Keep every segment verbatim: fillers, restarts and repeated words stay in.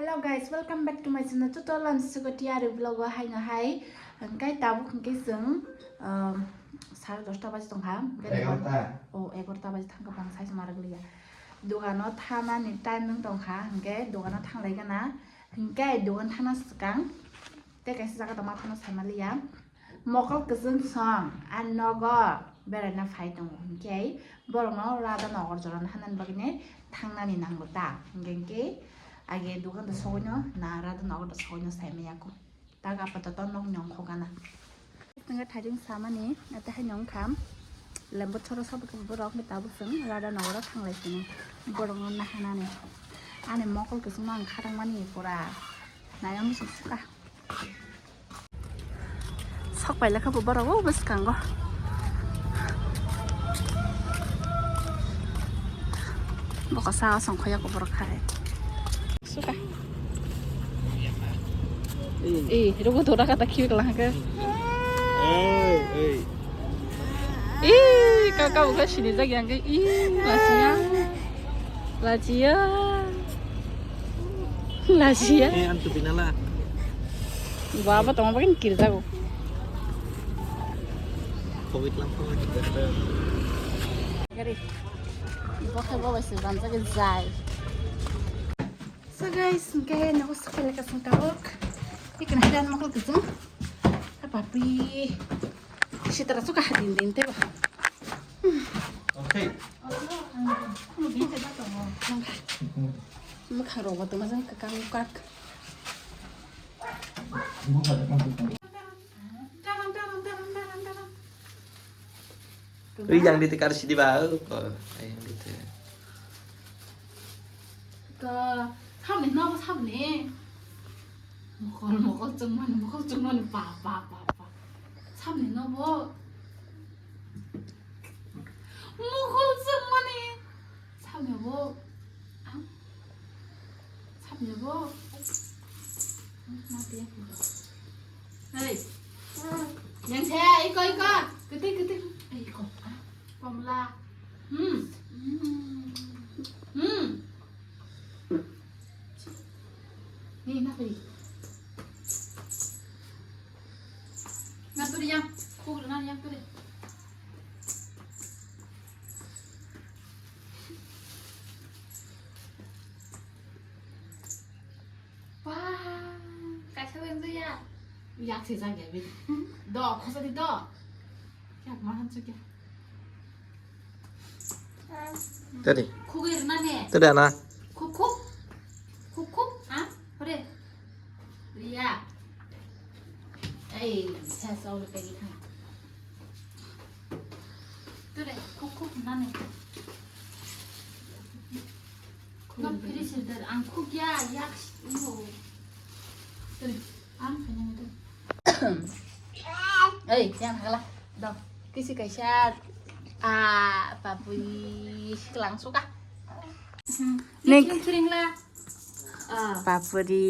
Hello guys, welcome back to my channel. Tutorial and Sugati Ari vlog o haino hai. Hingke tabuk hingke chwng, um, sare dosta baji tongkha. Hingke egarota. O, egarota baji thangkha bang size marak liya. Dogano thanani time wng tongkha, hingke dogano thanglai gana. Hingke dogan thana swkang. Tei kaisa jaga tongma phano saimaliya. Mokol kwchwng song a nogo beraina phai tongo, hinkhe borokno Radha Nagar jorano hanani bagwino thangnani nango ta, hinkhe age dogan da sogwino na Radha Nagar da sogwino saimaya kho. Ta apato to nokni ongkho gana. Thaijwng samani, athaino wngkha lembu choro sobo khe borok, tabuk chwng Radha Nagar o thanglai sini borokno nahanani. Ani mokol kwchwngma ang khatangmani pura nayang muchung suka. Sok pailakha bo borok o bwskango. Boksa o songkhoyakho borok hai. Suka. Eh, rogo dora kata khibi kala hake. Eh, eh. Eh, kaka buka sini jagi hake. Eh, lachia. Lachia. Lachia. Eh, antu pinala. Baba tongma bagin kirjago. Covid lang pala kita. Gari. Bokhe bobai se banjagwi jai. So guys, hingke nogo sokphailai kasong tabuk. Ikon hai dan mokol kwchwng. Papi. Sitara suka hadin din tebo. Okay. Mwkhang rogo tongma jang kakang kak. Ui, yang di tikar sidi ba, oh, yang di te. Ka, sabni, no, sabni. Mokol, mokol, chungmani, mokol, chungmani, pa, pa, pa, pa. Sabni, no, bo. Mokol, chungmani. Sabni, bo. Ang. Sabni bo. Mati. Hei. Yang saya iko iko. Ketik ketik. Eh, iko. Komla. Hmm. Hmm. Ni na tadi. Na tadi yang. Kok na yang tadi. Wah, kaisa weng ya. Yak se jang ya be. Do, khosa di do. Yak ma han chukya. Tadi. Khugir na ne. Tadi ana. Khuk khuk. Khuk khuk, ha? Hore. Ria. Ei, sa sa le pe ha. Ture, khuk khuk nani. Khuk. Ngam phiri sir dar, ang khuk ya, yak, no. Ture, ang kanya dur. Ei, yang hala. Do, kisi kaisa. Ah, papui, kelang suka. Nek. Kiring la. Ah. Papuri.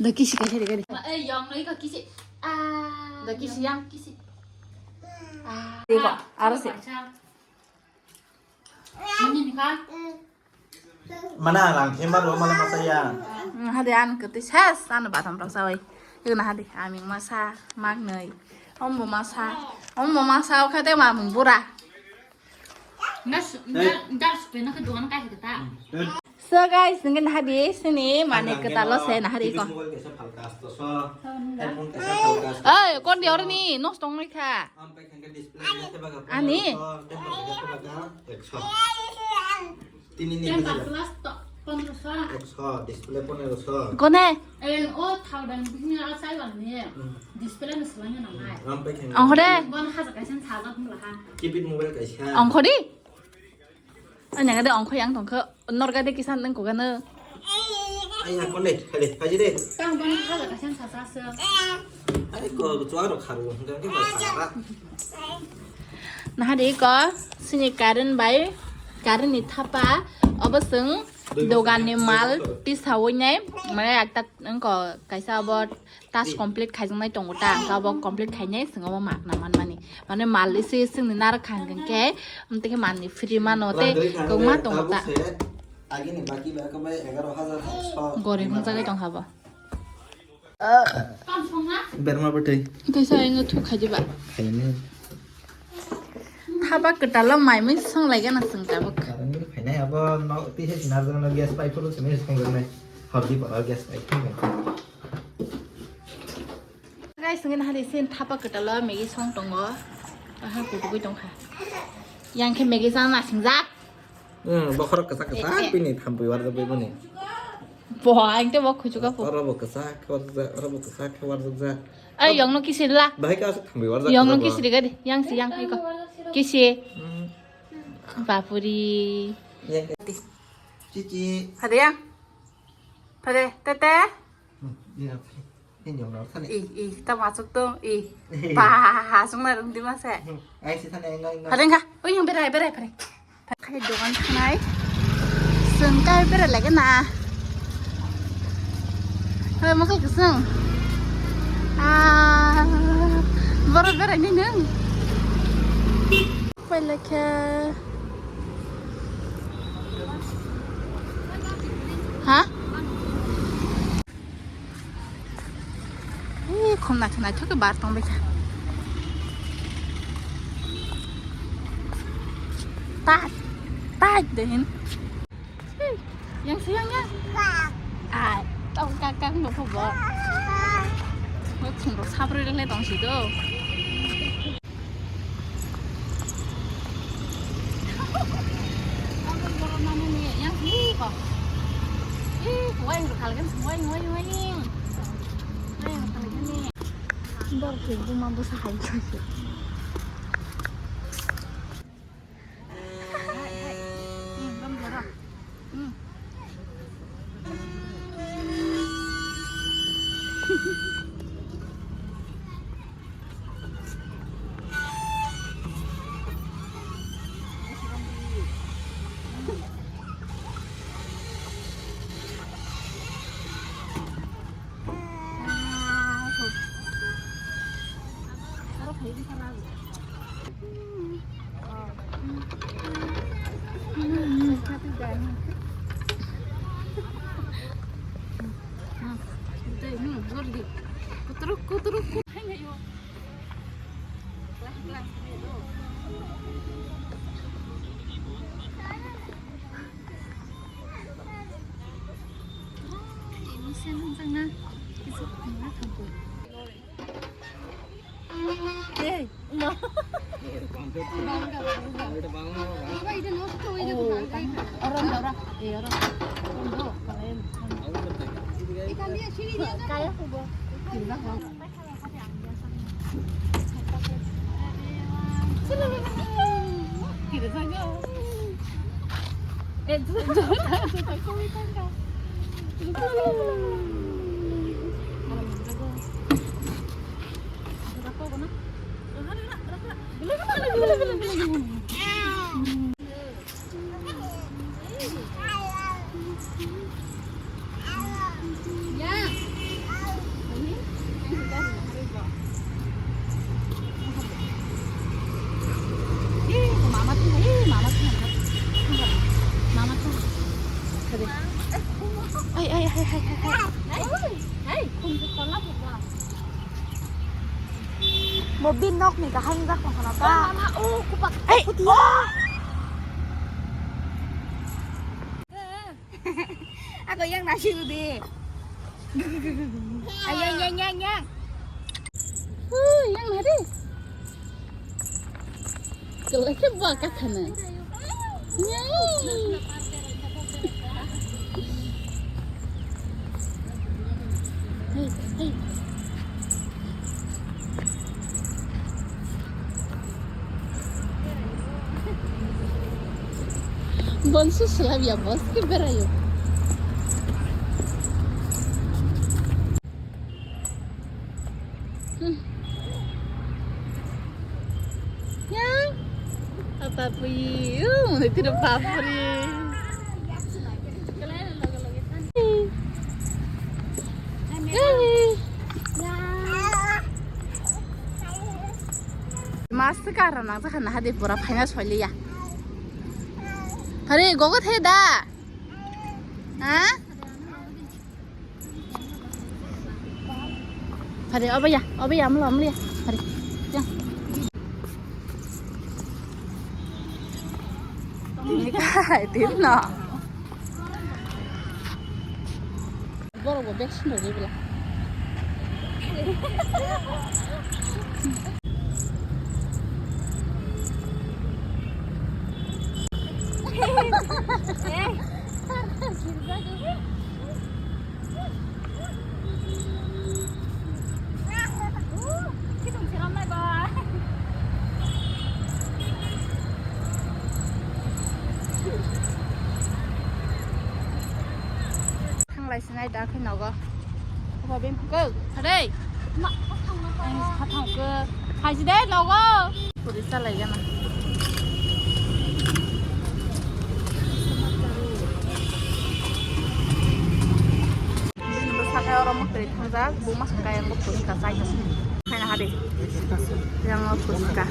Da kisi kaisa de gari. Ma, eh, yang noi ka kisi. Ah. Da kisi yang. Kisi. Ah. Iko, aro se. Ini nih, Kak. Mana lang khema ro mala masa ya. Hmm, hade an kete ses, an batam rok sawai. Iko na hade, aming masa, magnoi. Ombo masa, ombo masa, oka te mamung bura. Ndas, ndas, ndas, pena ke doan kai kita. So guys, nungkin hadi sini mane ketalo se na hadi ko. Mobile kaisa phalka asto so. Headphone kaisa phalka asto. Oi, kon di orni, nos tong ni kha. Ampai khangke display ya teba ga. Ani? Pondro so, teba ga, teba ga, ekso. Tini ni. Temper plus to, pondro so. Ekso, display pondro so. Kone? Eh, o thau dan bini ala sai bang ni. Hmm. Display ni selanya na mai. Hmm, ampai khangke. Ang hore. Bon haja kaisa sajak mula ha. Kipit mobile kaisa. Ang hore? Anya gade ongkho yang tongkho, norga de kisan nang kogano. Ai, hakon de, hai de, hai de. Tang bang khala kasan sasa se. Ai, ko, ko chuaro kharu, hingga ke ba sara. Nahari ko, sini Karen bai, Karen ni thapa, obo sung dogan ni mal tisawi nai, mane ekta nang ko kaisa obo. Task complete khaijaknai tongo ta, ang tabok complete khainai, chwng obo magna manmani. Mane mal isi isi ni narwk kha hwnkhe, amtwkhe manni free mano tei kwbangma tongo ta. Agini baki ba khe bai egaroh hajar sotso. Goreng hwnjagwi tong habo. Berma bwtwi. Tei sa ingo thuk khaidi ba. Khaini. Thaba kwtalo mai mui song lai gana chwng tabuk. Karani phainai abo no tei se sinarjak no gas pipe phuru sini songjaknai. Hordi pora gas pipe phuru. Guys, ngi nahari sin thapa kwtalo Maggie song tongo. Aha kutugui tongkha. Yang khe Maggie chana nasingjak. Hmm, bokhorok kwchak kwchak, eh, eh, bini thampui warjak bai bini. Bo, ang tei bo khuchuka pho. Oro bo kwchak khe warjak, oro bo kwchak khe warjak jak. Ay, yongno kisirla. Bahai ka aswk thampui warjak. Yongno kisiri gadi, yang si yang, iko. Kisi. Hmm. Bapuri. Yang. Cici. Phade yang. Phade, tete. Hmm, iya. Ini orang sana. Ih, ih, ta masuk tuh, ih. Ih. Pah, langsung na rung di masa. Hmm, ayo si sana, enggak, enggak. Phade kha, oh yang berai, berai, phade. Khai dogan thanai. Sengkai bera lagi na. Hai, makai keseng. Ah, baru bera ini neng. Pailakha. Ha? Ee, khum naithok naithok khe bar tongbaikha. Tat, tat de hin. Ee, yang si yang yang. Ah, tong kak kak no kho bo. Bo khum rok sabroi rok le tong si do. Mama tuh, eh, mama tuh, mama tuh. Mama tuh. Ay, ay, ay, ay, ay, ay. Mo bin nok ni kaham jak tong khana ta. Oh, mama, oh, kupak. Ay, kutia. Ako yang nasi udah. Ay, yang, yang, yang, yang. Uh, yang nari. Kalau ke buat kat sana. Nyai. Hey, hey. Bonsu selap ya bos ke berayo. Hmm. Ya. Apa pui? Uh, itu bapri. Mas sekarang nang sekarang hadir pura finance holia. Hari gogo theda. Hari, obo ya, obo ya, amlo, amlo ya. Hari. Ya. Hai, tim no. Borok bo bek sundor ri bwla. Thanglai sinai da khe nogo. Obo bini phukuk, hade. Ma, kha thangna pa. Ai, kha thangkhe. Khaisi de nogo. Puri salai gana. Bini bwsakhe oro mwkhwtwi thangjak, bo masang khe ayang bo puri ka chai. Khaina hade. Yang o puri ka.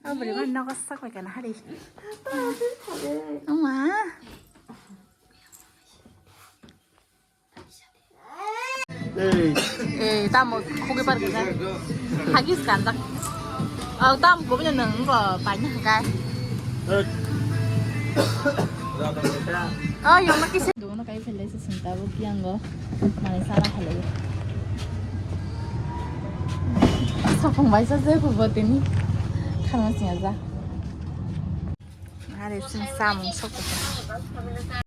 O bwrwi mani nogo sak bai kana hari. Ama. Eh, tamo khugi par kisa. Hagis kanjak. Oh, tam ko bini nang ko paina hakai. Oh, yang maki se. Dono kai phele se sinta bo piango. Mane sara phele. Sapung bai sa je ko botini. Khana singa ja. Are sing samung sok.